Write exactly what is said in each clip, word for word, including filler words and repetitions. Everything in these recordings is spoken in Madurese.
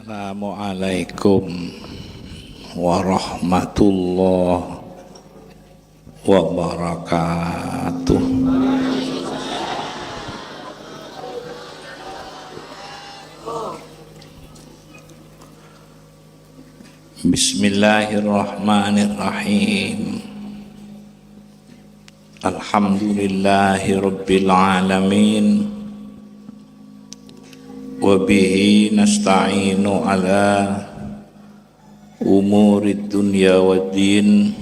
Assalamualaikum warahmatullahi wabarakatuh. Bismillahirrahmanirrahim. Alhamdulillahirabbil alamin. Wa bihi nasta'inu ala umurid dunya waddin.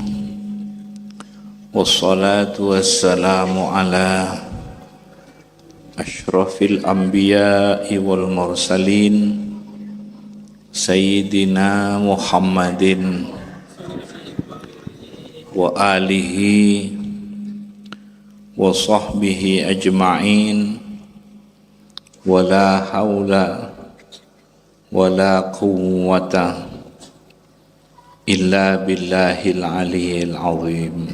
Wassalatu wassalamu ala asyrafil anbiya'i wal mursalin, Sayyidina Muhammadin wa alihi wa sahbihi ajma'in, wa la haula wa la quwwata illa billahil aliyyil azim.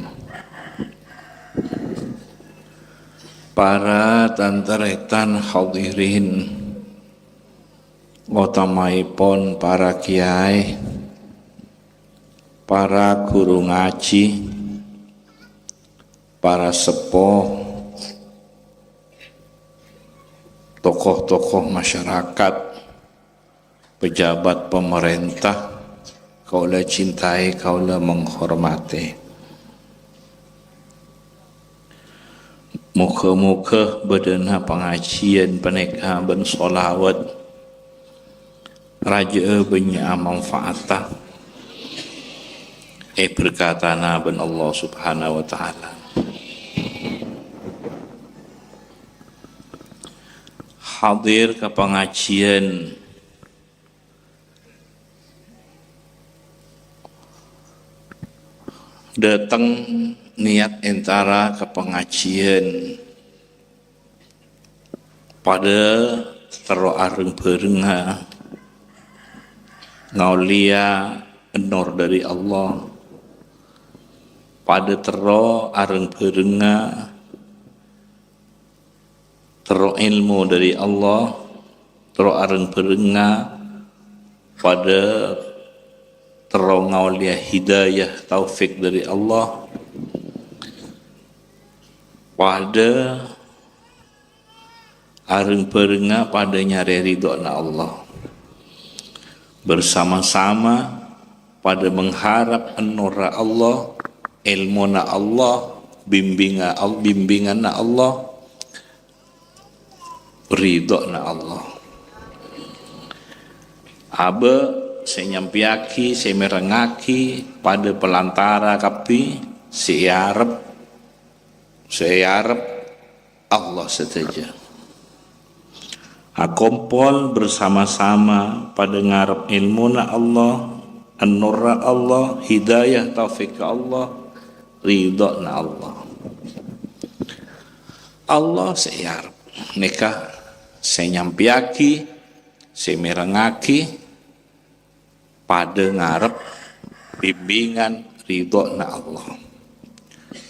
Para tan-tarètan hadirin, otamaèpon para kiai, para ghuru ngajhi, para seppo, tokoh-tokoh masyarakat, pejabat pemerintah, kaulâ cintai, kaulâ menghormati. Moghâ-moghâ bâdâna pangajiyân panèka bân sholawat rajâ'â bânnya'a manfaatta, èberkatana bân Allah Subhanahu wa Ta'ala. Hadir ka pangajiyân, dâteng niyat entara ka pangajiyân, padâ terro areng-bhârengnga ngaolèya enor dâri Allah, padâ terro areng-bhârengnga terro èlmo dâri Allah, terro areng-bhârengnga, padâ terro ngaolèya hidayah taufik dâri Allah, padâ areng-bhârengnga padâ nyarè ridho'na Allah. Bersama-sama padâ mengharap ennorra Allah, èlmona Allah, bimbinga-, bimbinganna Allah, ridho'na Allah. Abâ' sè nyampèyaghi, sè mèrengngaghi, padâ palantara kabbhi, sè èarep, sè èarep Allah sadhâjâ. Akompol bersama-sama padâ ngarep èlmona Allah, ennorra Allah, hidayah taufikka Allah, ridho'na Allah. Allah sè èarep. Nèka sè nyampèyaghi, sè mèrengngaghi, padâ ngarep bimbingan ridho'na Allah.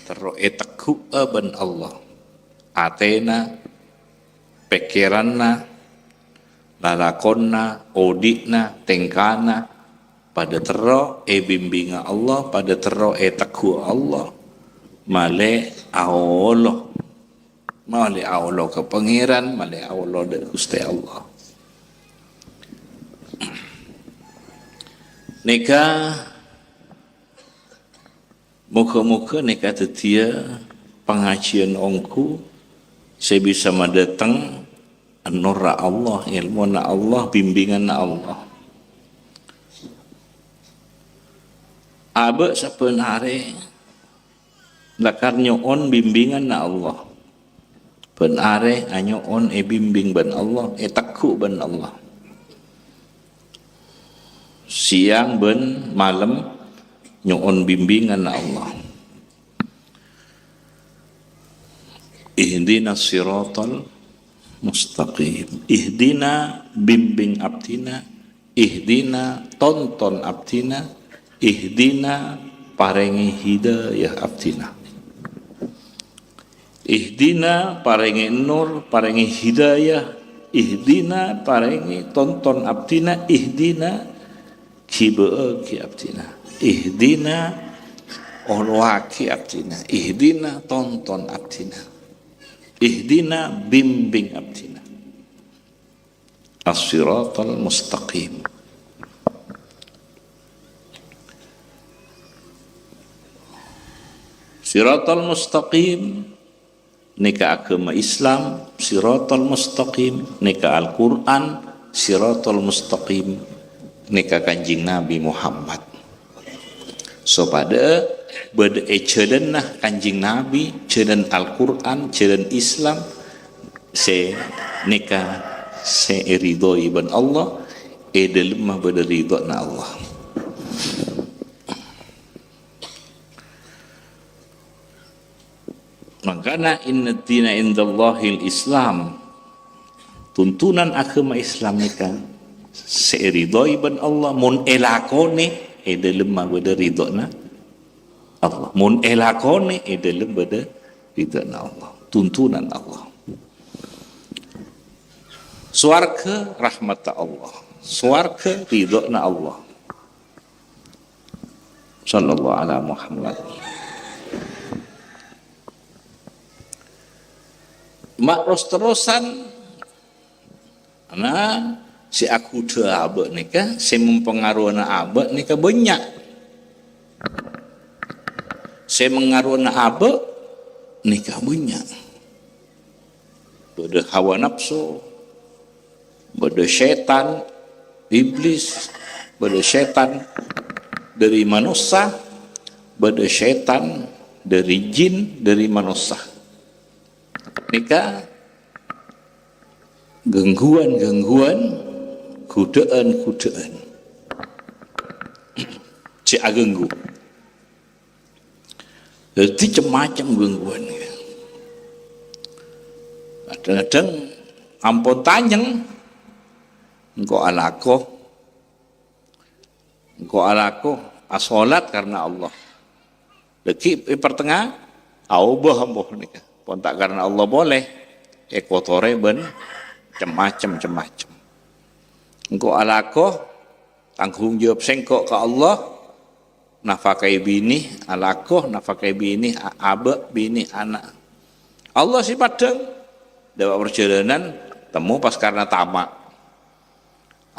Terro ètegghu'â bân Allah. Atèna, pèkkèranna, lalakonna, odi'na, tèngkana, padâ terro èbimbinga Allah, padâ terro ètegghu'â Allah. Malè aolo. Malè aolo ka Pangèran, malè aolo dâ' Ghustè Allah. Nèka, moghâ-moghâ nèka dhâddhiyâ pangajiyân ongghu sè bisa madhâteng ennorra Allah, èlmona Allah, bimbinganna Allah. Abâ' sabbhân arè lakar nyo'on bimbinganna Allah. Bân arè anyo'on èbimbing bân Allah, ètegghu' bân Allah. Sèyang bân malem nyo'on bimbinganna Allah. Ihdinas siratal mustaqim. Ihdina, bimbing abdhina. Ihdina, tonton abdhina. Ihdina, parèngè hidayah abdhina. Ihdina, parèngè nur, parèngè hidayah, Ihdina, parèngè, tonton abdhina, ihdina, ghibâ'âghi abdhina. Ihdina, olowaghi abdhina. Ihdina, tonton abdhina. Ihdina, bimbing abdhina. As-siratal mustaqim. Siratal mustaqim nèka aghâma Islam, siratal mustaqim nèka Al-Qur'an, siratal mustaqim nèka Kanjeng Nabi Muhammad. Sopaḍâ bâḍâ è jhâlânna Kanjeng Nabi, jhâlân Al-Qur'an, jhâlân Islam, sè nèka sè èridhoi bân Allah, è ḍâlemma bâḍâ ridhona Allah. Mangkana, "Inna dina indallahil Islam." Tuntunan aghâma Islam nèka sè èridhoi bân Allah, mon èlakonè è ḍâlemma bâḍâ ridhona Allah. Mon èlakonè è ḍâlem bâḍâ ridhona Allah. Tuntunan Allah. Sowarghâ rahmatta Allah. Sowarghâ ridhona Allah. Sallallahu ala Muhammad. Ma' ros-terrosan, nah, sè aghudhâ abâ' nèka, sè mampangarowa abâ' nèka bânnya'. Sè mangarowa abâ' nèka bânnya'. Bâḍâ hawa napso, bâḍâ sètan, iblis, bâḍâ sètan ḍâri manossa, bâḍâ sètan ḍâri jin, ḍâri manossa. Nèka gangguan-gangguan, godhâ'ân-godhâ'ân sè aghânggu. Dhâddhi cem-macem gangguan. Kadhâng-kadhâng ampon tanyèng, engko' alako, engko' alako, asolat karna Allah. Dhâggi' è partengnga, aobâ ampo nèka. Pon ta' karna Allah polè, èkotorè bân cem-macem, cem-macem. Engko' alako, tanggung jawab sèngko' ka Allah, nafakaè binè, alako, nafakaè binè, a-, abâ', binè, ana'. Allah sè paḍâng, ḍâpa' parjhâlânan, temmo pas karna tama'.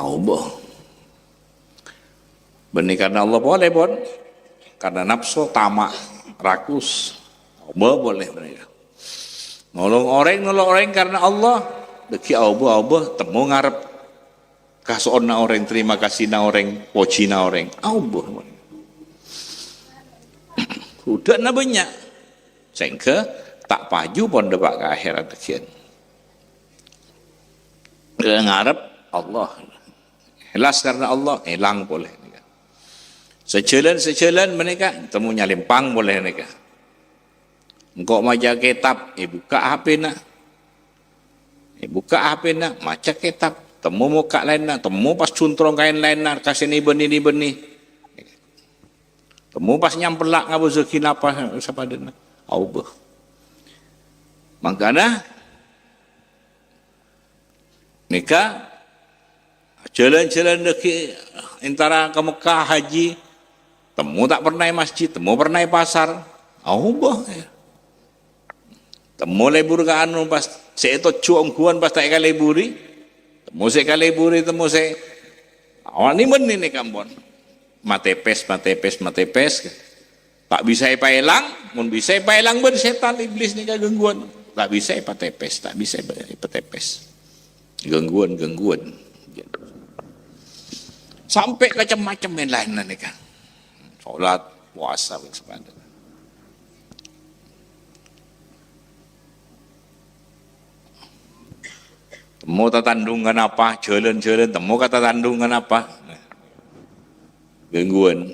Aobâ. Bânnè karna Allah polè, pon. Karna napso, tama', rakus. Aobâ polè bânnè. Nolong orèng, nolong orèng karna Allah. Dhâggi' aobâ, aobâ, temmo ngarep. Kaso'onna orèng, terima kasina orèng, pojina orèng. Aobâ. Godhâ'ânna bânnya'. Sehingga ta' paju pon ḍâpa' ka akhèrat dhâggi'ân. Ngarep Allah. Ikhlas karna Allah, èlang polè. Sajhâlân-sajhâlân panèka, temmo nyalèmpang polè nèka. Engko' maca kètab, èbukka' H P-na. Èbukka' H P-na, maca kètab. Temmo mokka' laènna, temmo pas cuntrong kaèn laènna, ka sè nè-bânnè, nè-bânnè. Temmo pas nyampella' ngabâsaghi napa sapaḍâna. Aobâ. Mangkana, nèka, jhâlân-jhâlân dhâggi' èntara ka Mekkah haji, temmo ta' pernah è masjid, temmo pernah è pasar. Aobâ, ya. Temmo lebur ka anu pas sè ètojjhu ongghuwân pas ta' èkaleburi. Temmo sè èkaleburi, temmo sè awan nè-bânnè nèka ampon. Matepes, matepes, matepes. Ta' bisa èpaèlang, mon bisa èpaèlang bân sètan iblis nèka gangguan. Ta' bisa èpatepes, ta' bisa èpatepes. Gangguan-gangguan. Sampè' ka cem-macem laènna nèka. Salat, puasa, bân sapanèka. Temmo tatandhung kanapa, jhâlân-jhâlân, temmo ka tatandhung kanapa. Gangguan.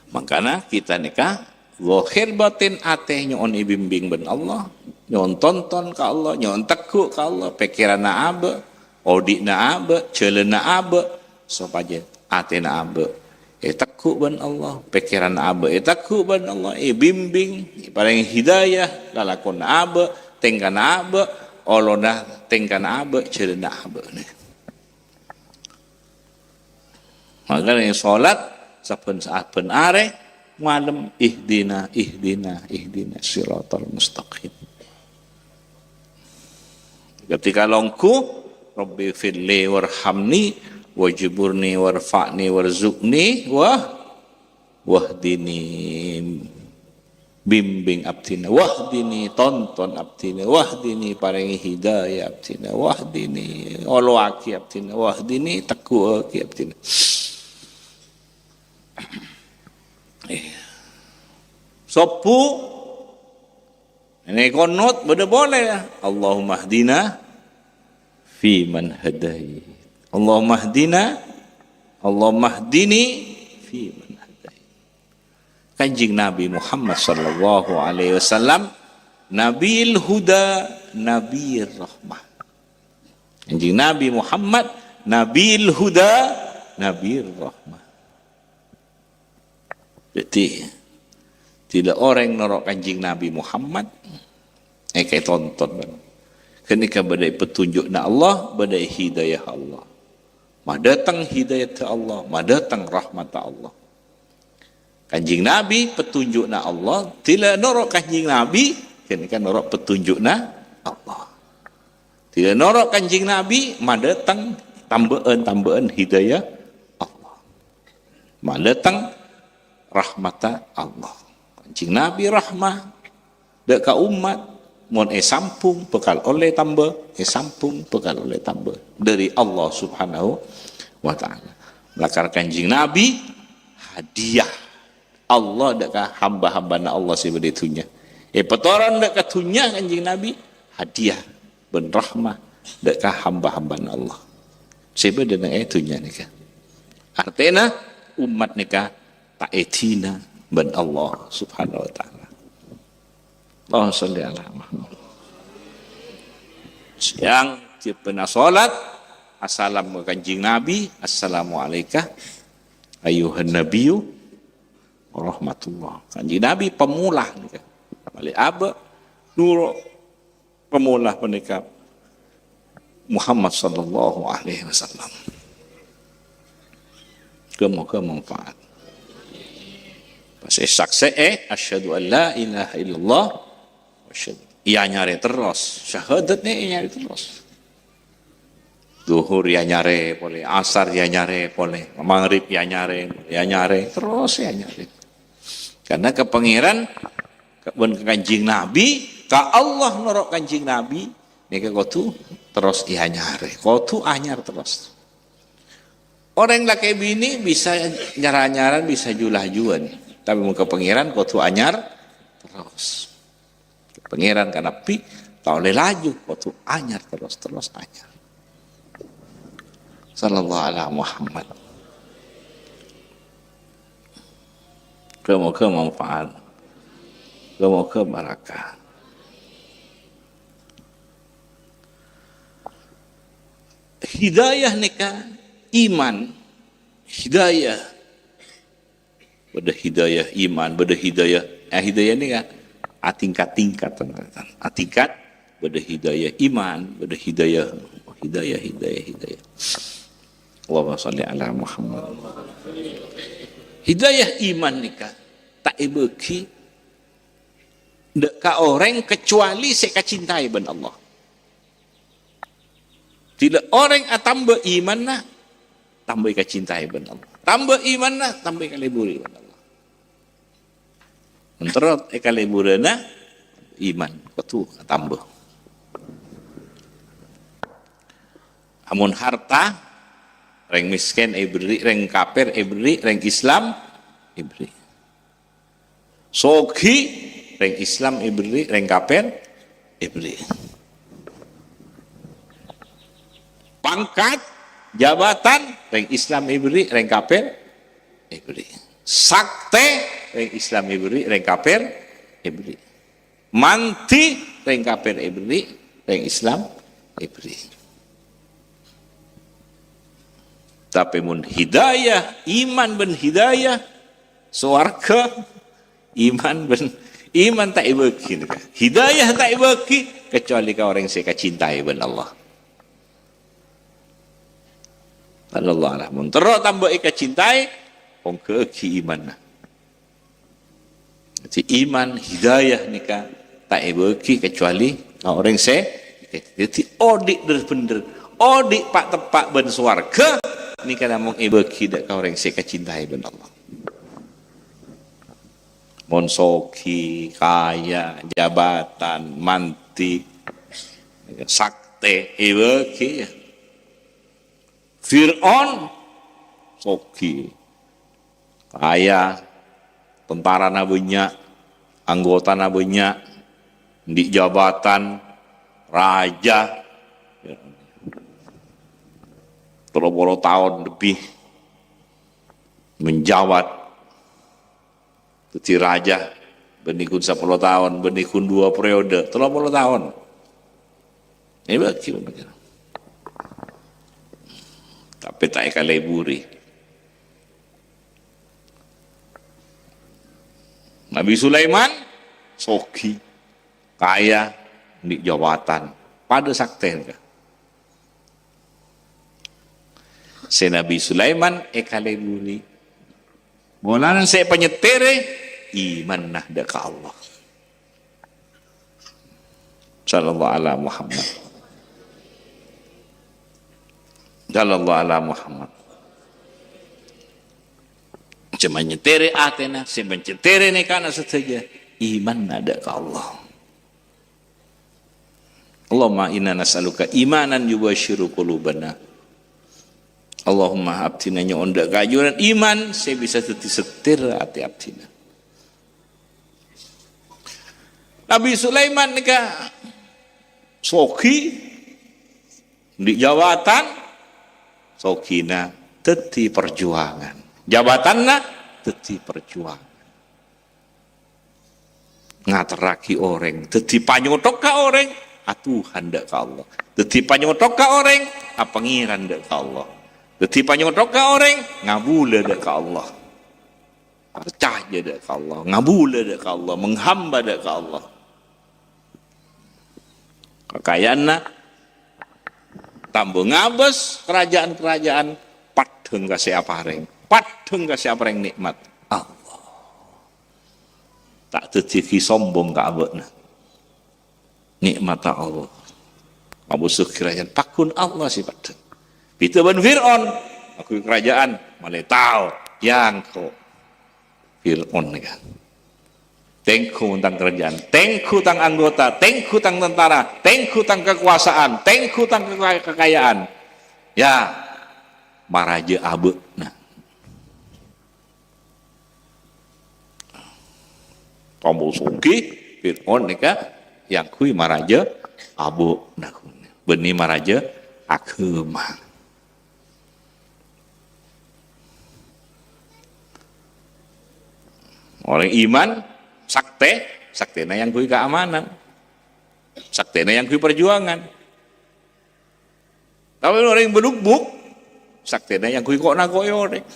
Mangkana kita nèka, zahir batin atè nyo'on èbimbing bân Allah, nyo'on tonton ka Allah, nyo'on tegghu' ka Allah, pèkkèranna abâ', oḍi'na abâ', jhâlânna abâ', sopajâ atèna abâ' ètegghu' bân Allah, pèkkèranna abâ' ètegghu' bân Allah, èbimbing, èparèngè hidayah, lalakonna abâ', tèngkana abâ', olona tèngkana abâ', jhâlânna abâ'. Makana salat sabbhân-sabbhân arè, malem, "Ihdina, ihdina, ihdina siratal mustaqim." Ketika longghu, "Rabbighfirli warhamni wajburni warfa'ni warzuqni wa wahdini." Bimbing abdhina, wahdini, tonton abdhina, wahdini, parèngè hidayah abdhina, wahdini, olowaghi abdhina, wahdini, tegghuwaghi abdhina. Sobbhu, nè konot bâdâ polè, ya. Allahumma hdina fi man hadait. Allahumma hdina, Allahumma hdini fi man hadait. Kanjeng Nabi Muhammad sallallahu alaihi wasallam, Nabiil Huda, Nabiir Rahmah. Kanjeng Nabi Muhammad, Nabiil Huda, Nabiir Rahmah. Dhâddhi, dhâddhi orèng noro' Kanjeng Nabi Muhammad, èkè tonton, bân. Ghânèka bâdâ petunjukna Allah, bâdâ hidayah Allah. Madâteng hidayah Allah, madâteng rahmat Allah. Kanjeng Nabi, petunjukna Allah, dhâddhi noro' Kanjeng Nabi, ghânèka noro' petunjukna Allah. Dhâddhi noro' Kanjeng Nabi, madâteng tambâ'ân-tambâ'ân hidayah Allah. Madâteng rahmatta Allah. Kanjeng Nabi rahmah dâ' ka ommat, mon èsambhung bhâkal ollè tambâ, èsambhung bhâkal ollè tambâ dâri Allah Subhanahu wa Ta'ala. Lakar Kanjeng Nabi hadiah Allah dâ' ka hamba-hambana Allah sè bâdâ è dhunnya. Èpatoron dâ' ka dhunnya Kanjeng Nabi hadiah bân rahmah dâ' ka hamba-hambana Allah sè bâdâ neng è dhunnya nèka. Artèna, ommat nèka ta' èdina bân Allah Subhanahu wa Ta'ala. Allahumma shalli ala Muhammad. Sèyang, dhiyâ bân asolat, assalam ka Kanjeng Nabi, "Assalamu alaika ayyuhan nabiyyu wa rahmatullah." Kanjeng Nabi pamola nèka. Malè abâ', noro' pamola panèka Muhammad sallallahu alaihi wasallam. Moghâ-moghâ manfaat. Pas èsaksè'è, "Asyhadu an la ilaha illallah wa asyhadu." Èanyarè terros. Syahadat nè èanyarè terros. Dhuhur èanyarè polè, asar èanyarè polè, maghrib èanyarè, èanyarè, terros èanyarè. Karena ka Pangèran, ka, bân ka Kanjeng Nabi, ka Allah noro' Kanjeng Nabi, nèka kodhu terros èanyarè, kodhu anyar terros. Orèng lakè binè bisa nyar-anyaran, bisa ju-lajuwân, tapè mon ka Pangèran kodhu anyar terros. Pangèran ka Nabi, ta' ollè laju, kodhu anyar terros, terros anyar. Sallallahu ala Muhammad. Moghâ-moghâ manfaat. Moghâ-moghâ barakah. Hidayah nèka iman. Hidayah. Bâdâ hidayah iman, bâdâ hidayah, eh, hidayah nèka atingkat-tingkat, teman-teman. Atingkat, bâdâ hidayah iman, bâdâ hidayah, hidayah, hidayah, hidayah. Allahumma shalli ala Muhammad. Hidayah iman nèka ta' èbâghi dâ' ka orèng kecuali sè èkacintai bân Allah. Dhâddhi orèng atamba imanna, tamba èkacintai bân Allah. Tamba imanna, tamba èkaleburi bân Allah. Mon terro èkaleburana, iman kodhu atamba. Amun harta, rèng mèskèn èberri', rèng kafir èberri', rèng Islam èberri'. Soghi, rèng Islam èberri', rèng kafir èberri'. Pangkat, jabatan, rèng Islam èberri', rèng kafir èberri'. Saktè, rèng Islam èberri', rèng kafir èberri'. Mandhi, rèng kafir èberri', rèng Islam èberri'. Tapè mon hidayah, iman bân hidayah, sowarga, iman bân Iman ta' èbâghi, nèka. Hidayah ta' èbâghi, kecuali ka orèng sè èkacintai bân Allah. Sallallahu alaihi. Mon terro tamba èkacintai, ongghâ'aghi imanna. Jadi iman, hidayah nèka ta' èbâghi kecuali ka orèng sè, jadi odi' dhâr-bhendhâr, odi' pa'-teppa' bân sowarghâ, nèka namong èbâghi dâ' ka orèng sè èkacintai bân Allah. Mon soghi, kaya, jabatan, mandhi, saktè, èbâghi, ya. Fir'aun soghi, kaya, tentarana bânnya', anggotana bânnya', andi' jabatan, raja, tello polo taon lebbi menjabat. Dhâddhi raja, bânnè ghun sapolo taon, bânnè ghun duwâ periode, tello polo taon. Èbâghi, tapè ta' èkaleburi. Nabi Sulaiman soghi, kaya, andi' jabatan, padâ saktèna. Sè Nabi Sulaiman èkaleburi. Polana sè èpanyètèrè imanna dâ' ka Allah. Sallallahu ala Muhammad. Sallallahu ala Muhammad. Sè manyètèrè atèna, sè manyètèrè nèkana sadhâjâ, imanna dâ' ka Allah. Allahumma inna nas'aluka imanan yubasyiru qulubana. Allahumma abdhina nyo'on dâ' ka Ajunan iman sè bisa dhâddhi setir atè abdhina. Nabi Sulaiman nèka soghi, andi' jabatan, soghina dhâddhi parjuwangan. Jabatanna dhâddhi parjuwangan. Ngaterraghi orèng, dhâddhi panyothoka orèng, atuhan dâ' ka Allah. Dhâddhi panyothoka orèng, apangèran dâ' ka Allah. Dhâddhi panyothoka orèng, ngabulâ dâ' ka Allah. Parcajâ dâ' ka Allah, ngabulâ dâ' ka Allah, menghamba dâ' ka Allah. Kakayaanna tambâ ngabâs karaja'an-karaja'an, paddhâng ka sè aparèng, paddhâng ka sè aparèng nè'mat. Allah. Ta' dhâddhiyâghi sombong ka abâ'na. Nè'matta Allah. Mabusuk karaja'an, paggun Allah sè paddhâng. Bhidhâ bân Fir'aun, ngangghuy karaja'an, malè tao, yangko. Fir'aun nèka. Tèngghu tang karaja'an, tèngghu tang anggota, tèngghu tang tentara, tèngghu tang kakowasaèn, tèngghu tang kaka-, kakaja'an. Ya, marajâ abâ'na. Tambâ soghi, Fir'aun nèka ngangghuy marajâ abâ'na. Bânnè marajâ aghâma. Orèng iman, saktè, saktèna ngangghuy kaamanan. Saktèna ngangghuy parjuwangan. Tapè orèng balugbuk, saktèna ngangghuy ko'-nako'è orèng.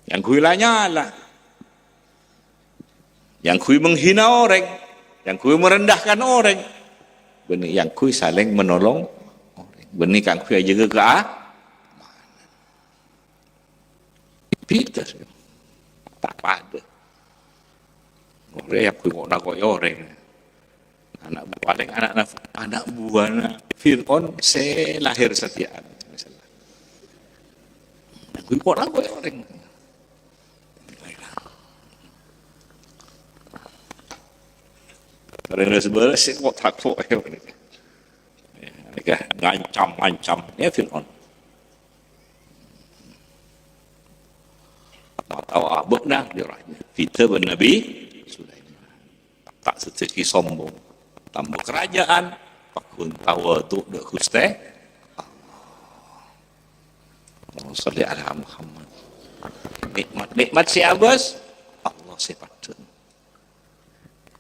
Ngangghuy la-nyala. Ngangghuy menghina orèng. Ngangghuy merendahkan orèng. Bânnè ngangghuy salèng menolong orèng. Bânnè ngangghuy ajâgâ ka-, Bhidhâ, sè ta' padâ. Orèng ngangghuy ko'-nako'è orèng. Ana' bu-, palèng ana'na, ana' buwâna Fir'aun sè lahir satèya, misalnya. Ngangghuy ko'-nako'è orèng. Orèng sè bârâs sè ko'-tako', ya. Ya, nèka ngancam-ngancam, ya, Fir'aun. Matao abâ'na, ya, bhidhâ bân Nabi Sulaiman. Ta' dhâddhiyâghi sombong. Tambâ karaja'an, paggun tawadhu dâ' Ghustè Allah. Allahumma shalli ala Muhammad. Nè'mat-nè'mat sè abâs, Allah sè paddhâng.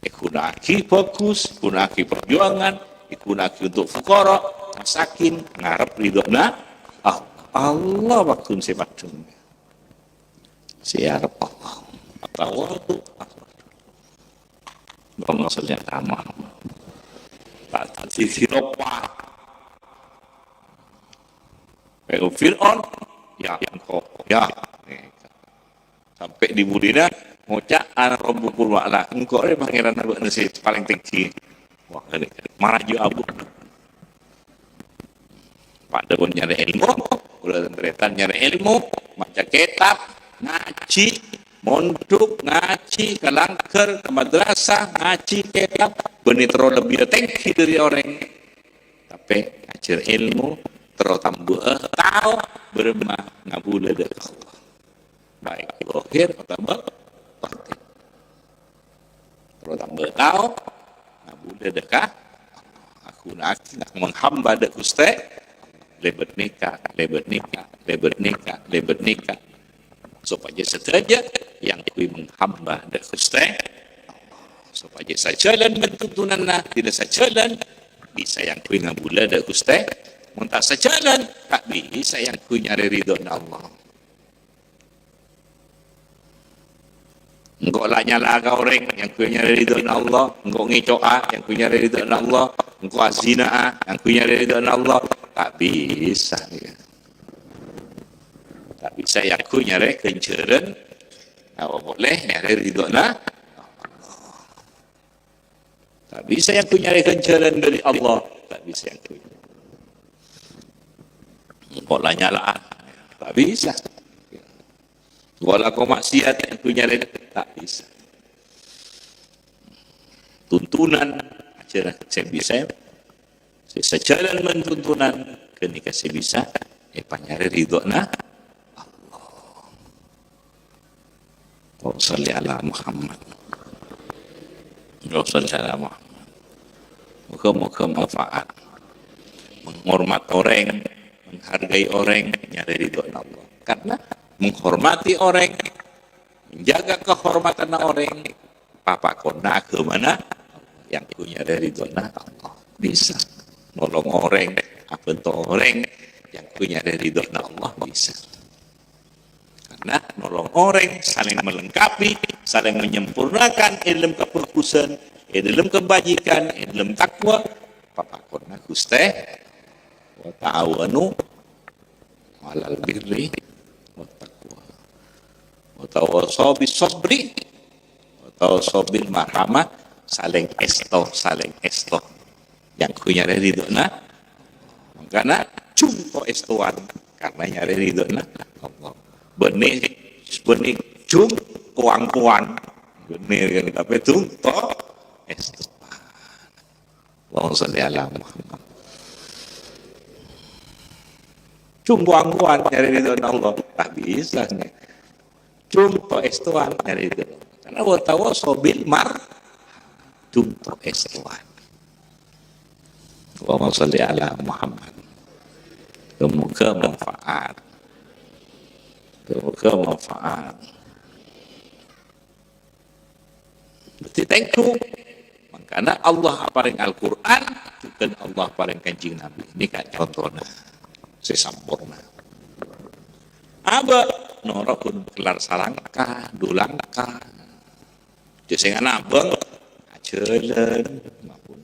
Èghuna'aghi bhâghus, èghuna'aghi parjuwangan, èghuna'aghi untuk fuqara, masakin, ngarep ridhona Allah. Allah paggun sè paddhâng. Sè arep Allah. Tawadhu. Allahumma sholli ala Muhammad. Ta' dhâddhi dhiloppa. Kaè Fir'aun, ya engko', ya. Sampè' è budina ngoca', "Ana rabbukal a'la." Engko' rè pangèranna bâ'na sè palèng tèngghi. Wah, marajâ abu. Padâ pon nyarè èlmo, kaulâ tan-tarètan nyarè èlmo, maca kètab, ngajhi, mondhuk, ngajhi, ka langghâr, ka madrasah, ngajhi kètab, bânnè terro lebbi tèngghi dâri orèng. Tapè ngajhâr èlmo, terro tambâ'â tao bârâmma ngabulâ dâ' ka Allah. Baik zahir otabâ batin. Terutama tao ngabulâ dâ' ka Allah. Aku nak menghamba dâ' Ghustè, lèbât nèka, lèbât nèka, lèbât nèka, lèbât nèka. Sopajâ sadhâjâ yang kui menghamba dâ' Ghustè, sopajâ sajhâlân bân tuntunanna, tidak sajhâlân, bisa yang kui ngabulâ dâ' Ghustè, mon ta' sajhâlân, ta' bisa yang kui nyarè ridhona Allah. Engko' la nyala'a ka orèng, yang ghun nyarè ridhona Allah. Engko' ngèco'a, yang ghun nyarè ridhona Allah. Engko' azina'a, yang ghun nyarè ridhona Allah. Ta' bisa, ya. Ta' bisa, yang ghun nyarè ghânjhârân. Apa polè nyarè ridhona Allah. Ta' bisa yang ghun nyarè ghânjhârân dâri Allah. Ta' bisa yang ghun. Engko' la nyala'a. Ta' bisa. Engko' la ko maksiat, engko' nyarè, ta' bisa. Tuntunan, ajhâr sè bisa, sè sajhâlân bân tuntunan, ghânèka sè bisa èpanyarè ridhona Allah. Allahumma shalli ala Muhammad. Allahumma shalli ala Muhammad. Moga-moga manfaat. Menghormat orèng, menghargai orèng, nyarè ridhona Allah. Karena menghormati orèng, menjaga kehormatanna orèng, papakonna aghâmana yang ghun nyarè ridhona Allah. Bisa. Nolong orèng, abhânto orèng yang ghun nyarè ridhona Allah, bisa. Karena nolong orèng saling melengkapi, saling menyempurnakan è dâlem kabhâghusân, è dâlem kabhâjhighân, è dâlem takwa. Papakonna Ghustè, "Wa ta'awanu 'alal birri wat taqwa. Wa tawasau bis sabri, wa tawasau bil marhamah." Saling èsto, saling èsto. Yang ghun nyarè ridhona. Mangkana jhung to èstowan karena nyarè ridhona Allah. Bânnè, bânnè jhung kowan-kowan. Bânnè kan, tapè jhung to èstowan. Allahumma shalli ala Muhammad. Jhung kowan-kowan nyarè ridhona Allah. Ta' bisa, nih. Jhung to èstowan nyarè ridhona Allah. Karena wa tawasau bil mar-, jhung to èstowan. Allahumma shalli ala Muhammad. Moga-moga manfaat. Moga-moga manfaat. Berarti tèngghu. Mangkana Allah aparèng Al-Qur'an, jhughân Allah aparèng Kanjeng Nabi. Nèka contona sè samporna. Abâ', noro' ghun kellar salangka, du langka. Jhâ' sènga' nabâng, ajhâlân, mapun.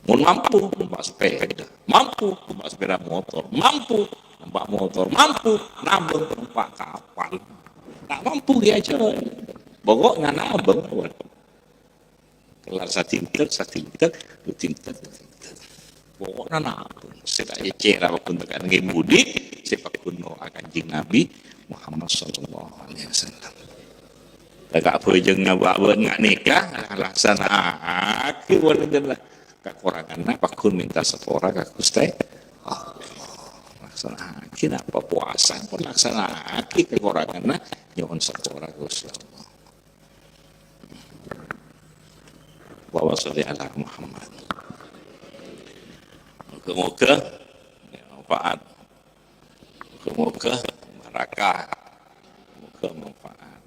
Mon mampu, numpa' sepeda. Mampu, numpa' sepeda motor. Mampu, numpa' motor. Mampu, nabâng, numpa' kapal. Ta' mampu, ghi' ajhâlân. Pokokna nabâng, wah. Kellar sadhinten, sadhinten, sadhinten, sadhinten. Pokokna nabâng. Sè ta' ècèra waktu tekan ngghi budi, sè paghun noro' Kanjeng Nabi Muhammad sallallahu alaihi wasallam. Laka' bhâjâng nyabâ' bân nga' nèka, laksana'aghi wâlâ kakoranganna, paghun mènta sapora ka Ghustè Allah. Laksana'aghi napa powasa pon laksana'aghi kakoranganna, nyo'on sapora ka Ghustè Allah. Allahumma shalli ala Muhammad. Moga-moga manfaat. Moga-moga barakah. Moga manfaat.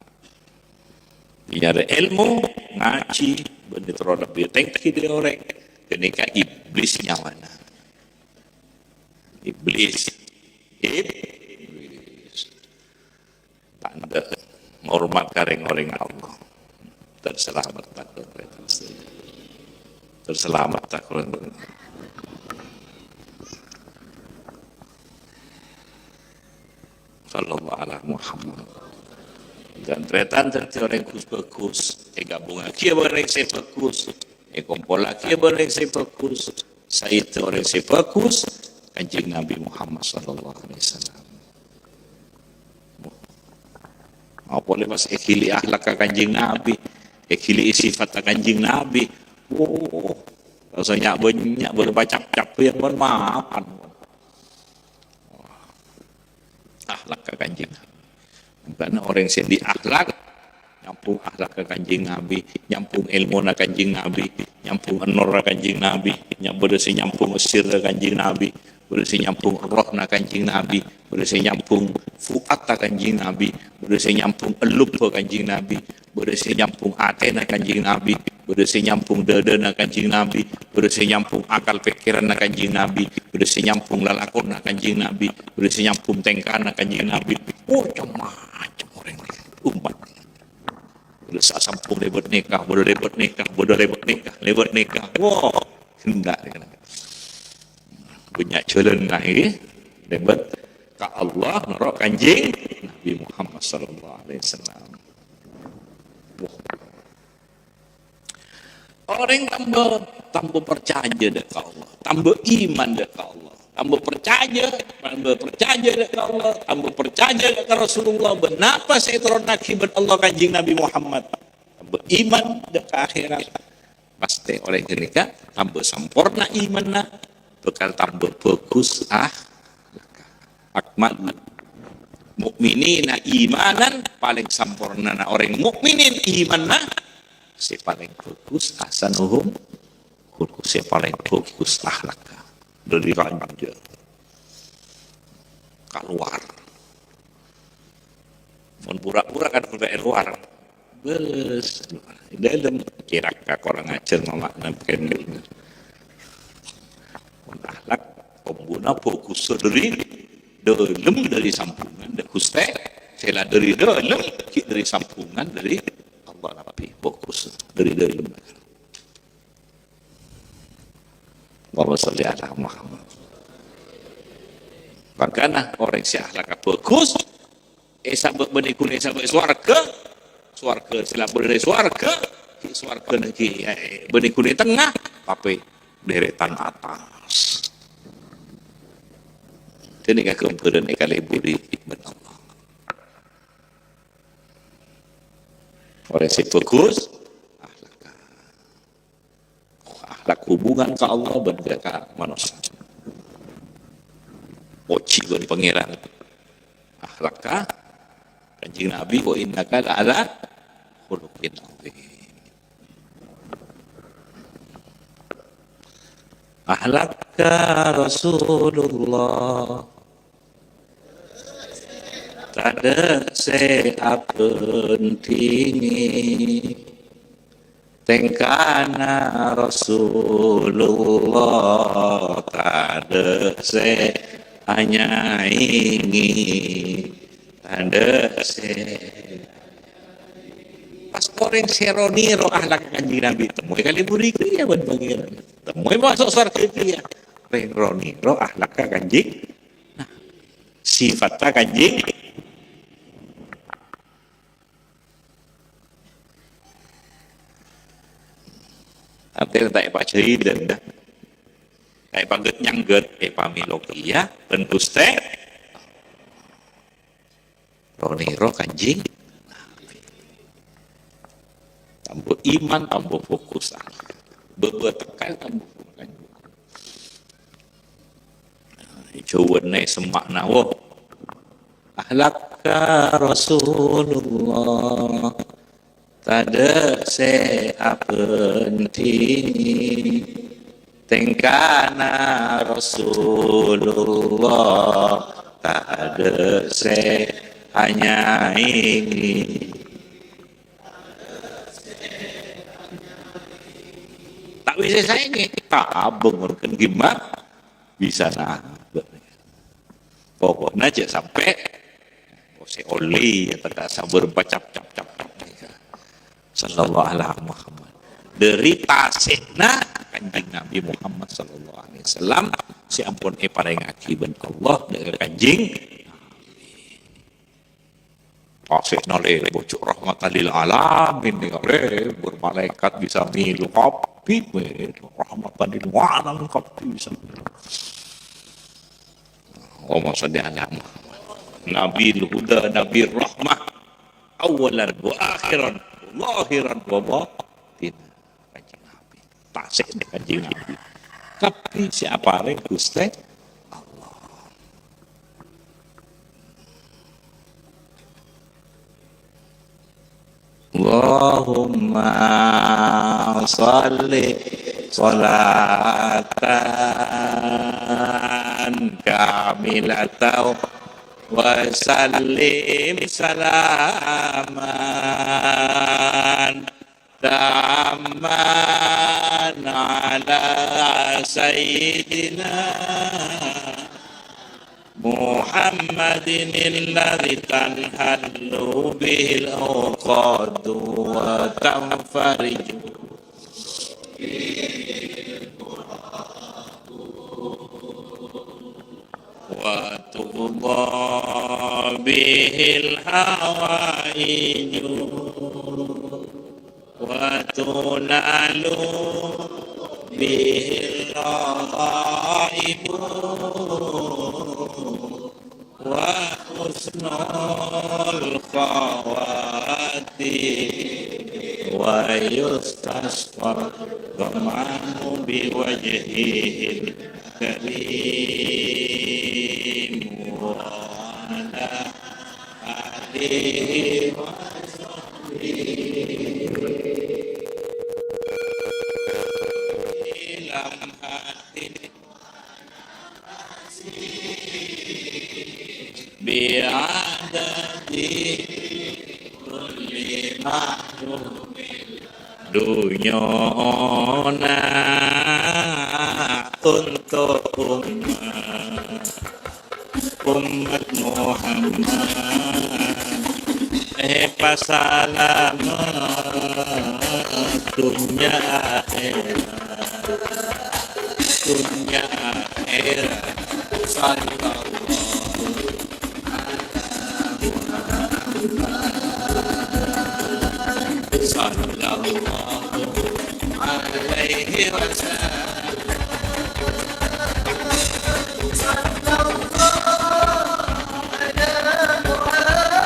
Nyarè èlmo, ngajhi, bân terro lebbi tèngghi dâri orèng. Ghânèka Iblis nyawana. Iblis. Iblis. Tandhâ. hormat ka rèng-orèng Allah. Terselamat takut. Terselamat takut. Sallallahu ala Muhammad. Ghân tarètan dhâddhi orèng ghus-bhâghus, èghâbungngaghi bân orèng sè bhâghus, èkompollaghi bân orèng sè bhâghus, saèdhâ orèng sè bhâghus, Kanjeng Nabi Muhammad sallallahu alaihi wasallam. Apa polè pas èghili'i akhlakka Kanjeng Nabi, èghili'i sifatta Kanjeng Nabi. Oh, rasa nya-, bânnya' bâdâ pacap-cap, ya, mon mapan. Akhlakka Kanjeng Nabi. Karena orèng sè andi' akhlak, nyambhung akhlakka Kanjeng Nabi, nyambhung èlmona Kanjeng Nabi, nyambhung ènorra Kanjeng Nabi, nyam-, bâdâ sè nyambhung sirra Kanjeng Nabi, bâdâ sè nyambhung rohna Kanjeng Nabi, bâdâ sè nyambhung fuatta Kanjeng Nabi, bâdâ sè nyambhung lubbhâ Kanjeng Nabi, bâdâ sè nyambhung atèna Kanjeng Nabi, bâdâ sè nyambhung dâdâna Kanjeng Nabi, bâdâ sè nyambhung akal pèkkèranna Kanjeng Nabi, bâdâ sè nyambhung lalakonna Kanjeng Nabi, bâdâ sè nyambhung tèngkana Kanjeng Nabi. Macem-macem orèng, ommat. Bâdâ sè asampung lèbât nèka, bâdâ lèbât nèka, bâdâ lèbât nèka, lèbât nèka. Wah, hendâk. Bânnya' jhâlânna, ngghi. Lèbât ka Allah noro' Kanjeng Nabi Muhammad sallallahu alaihi wasallam. Wah. Orèng tambâ, tambâ parcajâ dâ' ka Allah, tambâ iman dâ' ka Allah, tambâ parcajâ, tambâ parcajâ dâ' ka Allah, tambâ parcajâ dâ' ka Rasulullah, bân napa sè ètoronnaghi bân Allah Kanjeng Nabi Muhammad, tambâ iman dâ' ka akhèrat. Pastè orèng ghânèka tambâ samporna imanna, bhâkal tambâ bhâghus akhlakka. Akmal mu'minina imanan, palèng sampornana orèng mukminin imanna, sè palèng bhâghus ahsanuhum khulqa, sè palèng bhâghus akhlakka. Dâri ranja ka lowar. Mon pura-pura kan sampai è lowar. Bes. È dâlem kira-kira kurang ajar mama'na kènè. Mon akhlak, kombuna bhâghus dâri dâlem, dâri sambhungan dâ' Ghustè. Sè la dâri dâlem, ghi' dâri sambhungan dâri Allah Nabbhi. Bhâghus dâri dâlem. Allahumma shalli ala Muhammad. Mangkana orèng sè akhlakka bhâghus, èsabâ' bânnè ghunè èsabâ' sowarghâ, sowarghâ sè la bâdâ è sowarghâ, ghi' sowarghâna ghi', eh, bânnè ghunè tengnga, tapè dèrètan attas. Ghânèka ghâmbhârân èkalèburi bân Allah. Orèng sè bhâghus, akhlakka. Akhlak hubungan ka Allah bân ka manossa. Pojhi bân Pangèran. Akhlakka Kanjeng Nabi, "Wa innaka la'ala khuluqin adzim." Akhlakka Rasulullah. Tadâ' sè apendingè. Tèngkana Rasulullah tadâ' sè anyaèngè. Tadâ' sè. Pas orèng sè ro-nèro akhlak Kanjeng Nabi, temmo èkalèburi kèya bân Pangèran. Temmo maso' sowarghâ kèya. Orèng ro-nèro akhlakka Kanjeng Nabi. Sifatta Kanjeng. Artèna ta' èpajhâidhân, dâ. Ta' èpaghât-nyangghât, èpamèlo kèya bân Ghustè. Ro-nèro Kanjeng Nabi. Tambâ iman, tambâ fokus. Bâbâ tekka tambâ fokus. Jhâuwânna semma'na, wo. Akhlakka Rasulullah. Tadâ' sè apendingè, tèngkana Rasulullah tadâ' sè anyaèngè. Ta' bisa saèngè, tabâng orèng ghimma bisa nabâ. Pokokna jhâ' sampè' sè ollè, ya, ta' sabâr bâca cap, cap, cap, cap. Sallallahu ala Muhammad. Dâri tasè'na Kanjeng Nabi Muhammad sallallahu alaihi wasallam sè ampon èparèngaghi bân Allah dâ' ka Kanjeng Nabi. Tasè'na lè, bhuju' rahmatan lil alamin, nèka lè, bâr-, malaèkat bisa mèlo kabbhi, wè, rahmatan lil alamin kabbhi bisa mèlo. Allahumma shalli ala Muhammad. Nabil huda, Nabil rahmah. Awalan wa akhiran, zahiran wa batinan. Kanjeng Nabi. Tasè'na Kanjeng Nabi. Kabbhi sè aparèng Ghustè Allah. Allahumma shalli sholatan kamilatan wa sallim salaman tamman ala sayyidina Muhammadin alladzi tanhallu bihil uqadu wa tanfariju wa tuqda bihil hawaiju wa tunalu bihil ragaibu wa husnul khawatim wa yustasqa ghama'u biwajhihil karim wa ala alihi wa sahbihi. Lam hati bi'adadi kulli mahlumin. Dhunnyana untuk umat, umat Muhammad. Èpasalamet dhunnya akhèrat, dhunnya akhèrat. Sallallahu ala Muhammad. Sallallahu alaihi wasallam. Sallallahu ala Muhammad.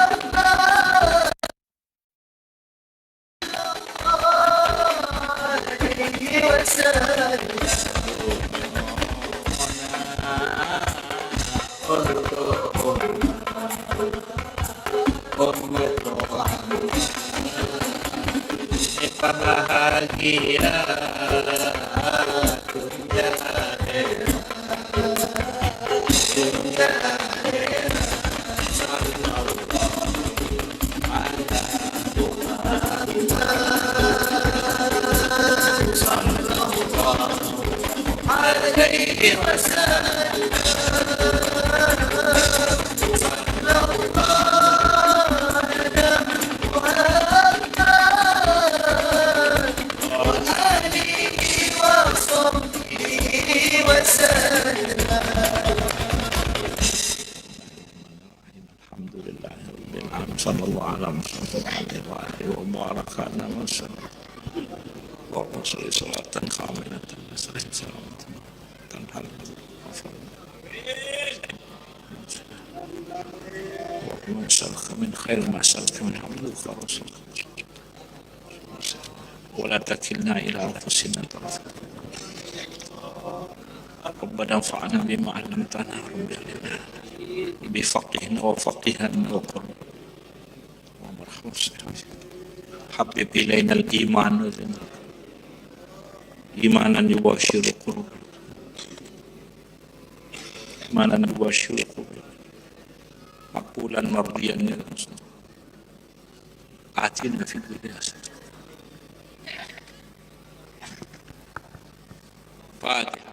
الحمد لله رب العالمين. صلى الله على محمد وعلى آله وبارك على محمد. اللهم صل صلاة كاملة وسلم سلامة تنحل ومن سلك من خير ما سلك من عبدك ورسولك. ولا تكلنا إلى أنفسنا طرفة عين. ربنا انفعنا بما علمتنا، رب علمنا بفقهنا وفقها وقربا. اللهم ارحم الشيخ. حبب إلينا الإيمان إيمانا يباشر قلوبنا. إيمانا يباشر قلوبنا. مقبولا مرضيا يا رسول الله. آتنا في الدنيا حسنة. الفاتحة.